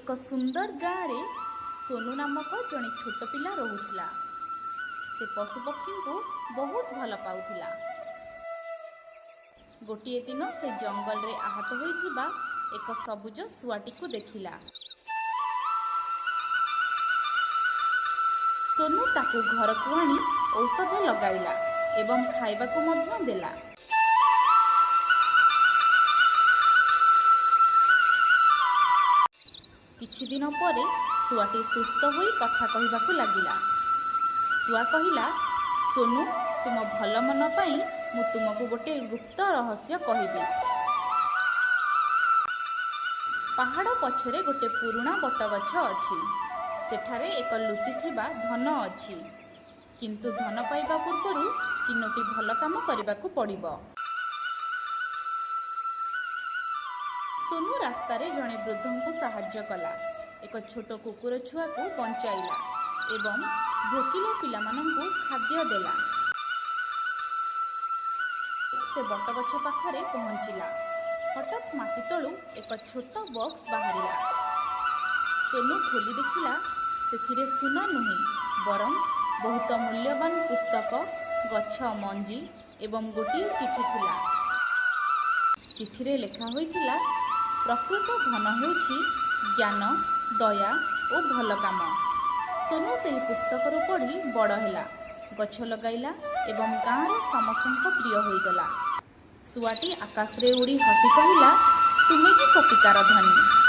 ଏକ ସୁନ୍ଦର ଗାଁରେ ସୋନୁ ନାମକ ଜଣେ ଛୋଟ ପିଲା ରହୁଥିଲା। ସେ ପଶୁପକ୍ଷୀଙ୍କୁ ବହୁତ ଭଲ ପାଉଥିଲା। ଗୋଟିଏ ଦିନ ସେ ଜଙ୍ଗଲରେ ଆହତ ହୋଇଥିବା ଏକ ସବୁଜ ଶୁଆଟିକୁ ଦେଖିଲା। ସୋନୁ ତାକୁ ଘରକୁ ଆଣି ଔଷଧ ଲଗାଇଲା ଏବଂ ଖାଇବାକୁ ମଧ୍ୟ ଦେଲା। କିଛି ଦିନ ପରେ ଶୁଆଟି ସୁସ୍ଥ ହୋଇ କଥା କହିବାକୁ ଲାଗିଲା। ଶୁଆ କହିଲା, ସୋନୁ, ତୁମ ଭଲ ମନ ପାଇଁ ମୁଁ ତୁମକୁ ଗୋଟେ ଗୁପ୍ତ ରହସ୍ୟ କହିବି। ପାହାଡ଼ ପଛରେ ଗୋଟେ ପୁରୁଣା ବଟଗଛ ଅଛି। ସେଠାରେ ଏକ ଲୁଚିଥିବା ଧନ ଅଛି। କିନ୍ତୁ ଧନ ପାଇବା ପୂର୍ବରୁ ତିନୋଟି ଭଲ କାମ କରିବାକୁ ପଡ଼ିବ। ସୋନୁ ରାସ୍ତାରେ ଜଣେ ବୃଦ୍ଧଙ୍କୁ ସାହାଯ୍ୟ କଲା, ଏକ ଛୋଟ କୁକୁର ଛୁଆକୁ ବଞ୍ଚାଇଲା ଏବଂ ଭୋକିଲା ପିଲାମାନଙ୍କୁ ଖାଦ୍ୟ ଦେଲା। ସେ ବଟଗଛ ପାଖରେ ପହଞ୍ଚିଲା। ହଠାତ୍ ମାଟି ତଳୁ ଏକ ଛୋଟ ବକ୍ସ ବାହାରିଲା। ସୋନୁ ଖୋଲି ଦେଖିଲା, ସେଥିରେ ସୁନା ନୁହେଁ, ବରଂ ବହୁତ ମୂଲ୍ୟବାନ ପୁସ୍ତକ, ଗଛ ମଞ୍ଜି ଏବଂ ଗୋଟିଏ ଚିଠି ଥିଲା। ଚିଠିରେ ଲେଖା ହୋଇଥିଲା, ପ୍ରକୃତ ଧନ ହେଉଛି ଜ୍ଞାନ, ଦୟା ଓ ଭଲ କାମ। ସୋନୁ ସେହି ପୁସ୍ତକରୁ ପଢ଼ି ବଡ଼ ହେଲା, ଗଛ ଲଗାଇଲା ଏବଂ ଗାଁର ସମସ୍ତଙ୍କ ପ୍ରିୟ ହୋଇଗଲା। ଶୁଆଟି ଆକାଶରେ ଉଡ଼ି ହସି କହିଲା, ତୁମେ ହିଁ ସତିକାର ଧନୀ।